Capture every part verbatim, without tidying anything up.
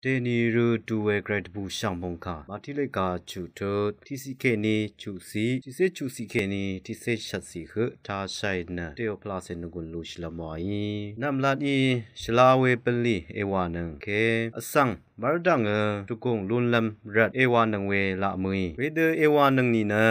Dèní rø du we gvray dvbù shv̀ng mòngkà Màtí lèga chuq tut tiqciq kèní chuqciq, tiqcé chuqciq kèní tiqcé shvtciq høq tashàì nø teò pvlacè nvgùn lushìlvm wàí. Nv̀mlat í shvla we bv̀nlì èwànøng ke vsvng mv́rdv̀ngø dvgùng lúnlv́m rvt èwànøng we laq mø̀í. Wedø èwànøng nìnø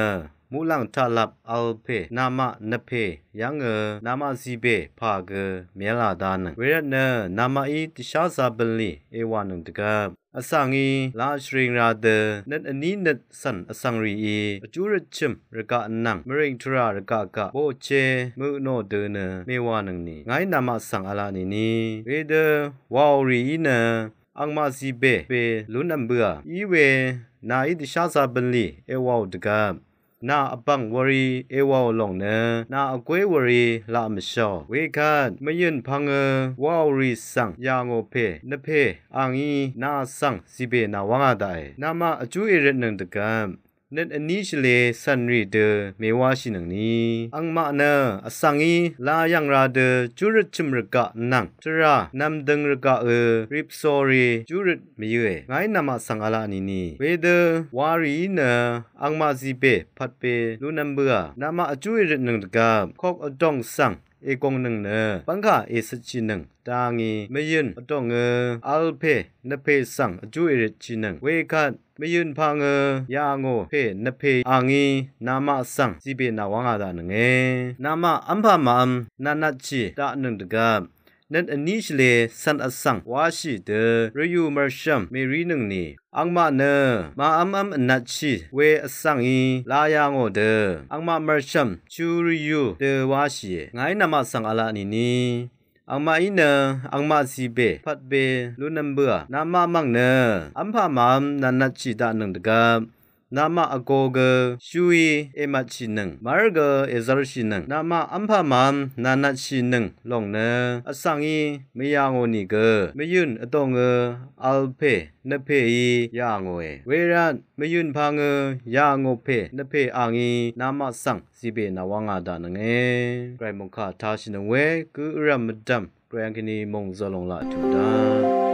muqlàng taqlap vl pè namaq nvpè yv́ngø namaq zìbè pà gø mèv́lá dánøng. Wervtnø namaqí dvsházā bv̀nlì èwànøng dvgvp vsvngí lá shvring ra dø nøt vní nøt cv̀n vsvng rìí vjú røtchø̀m rvgaq nvng mvrìng tvrà rvgaq gaq boqche mø nò dø nø mèwànøng nì ngàí namaq svng v̄la nìni. Wedø wàò rìí nø angmaq zìbè pè lúnv́m bǿà. Iwe nàí dvsházā bv̀nlì èwàò dvgvp nà vbv̀ng wvri èwàò lòng nø nà vgwé wvri laq mvshàò. Wekvt mvyø̀n pvngø wàò rì svng yà ngò pè nvpè angí nà svng zìbè nàwv́ngā daqe. Namaq vjú èrøtnøng dvgvp nøt vní shvlē cv̀n rì dø mèwáshìnøngni. Angmaq nø vsvngí lá yv̀ng ra dø júrøt chø̀m rvgaq nvng tvrà nv̀mdøng rvgaqø ripsori júrøt mvyǿe. Ngàí namaq svng v̄la nìni. Wedø warìí nø angmaq zìbè pvtbe lúnv́m bǿà. Namaq vjú èrøtnøng dvgvp kok vdòng svng ègongnøng nø bv́ngkà ècøtshìnøng dá ngí mvyø̀n vdòngø vl pè nvpè svng vjú èrøtshìnøng. Wekvt mvyø̀n pvngø yà ngò pè nvpè angí namaq svng zìbè nàwv́ngā daqnønge. Namaq v́mpà màvm nvnatshì daqnøng dvgvp nøt vní shvlē cv̀n vsvng wáshì dø rvyù mv̀rshv̀m mèrínøngni. Angmaq nø màvmv́m vnatshì we vsvngí lá yà ngò dø angmaq mv̀rshv̀m chu rvyù dø wáshìe. Ngàí namaq svng v̄la nìni. Angmaqí nø angmaq zìbè pvtbe lúnv́m bǿà. Namaq mv̀ng nø v́mpà màvm nvnatshì daqnøng dvgvp namaq vgō gø shúí èmvtshìnøng mv́r gø èzv́rshìnøng. Namaq v́mpà màvm nvnatshìnøng lòng nø vsvngí mvyà ngò nìgø mvyø̀n vdòngø vl pè nvpèí yà ngòe. Wervt mvyø̀n pvngø yà ngò pè nvpè angí namaq svng zìbè nàwv́ngā daqnønge. Gvray mòngkà tashìnøng we gø vrv̀m mvdv̀m gvray angkèní mòngzø lòng laq tuq daq.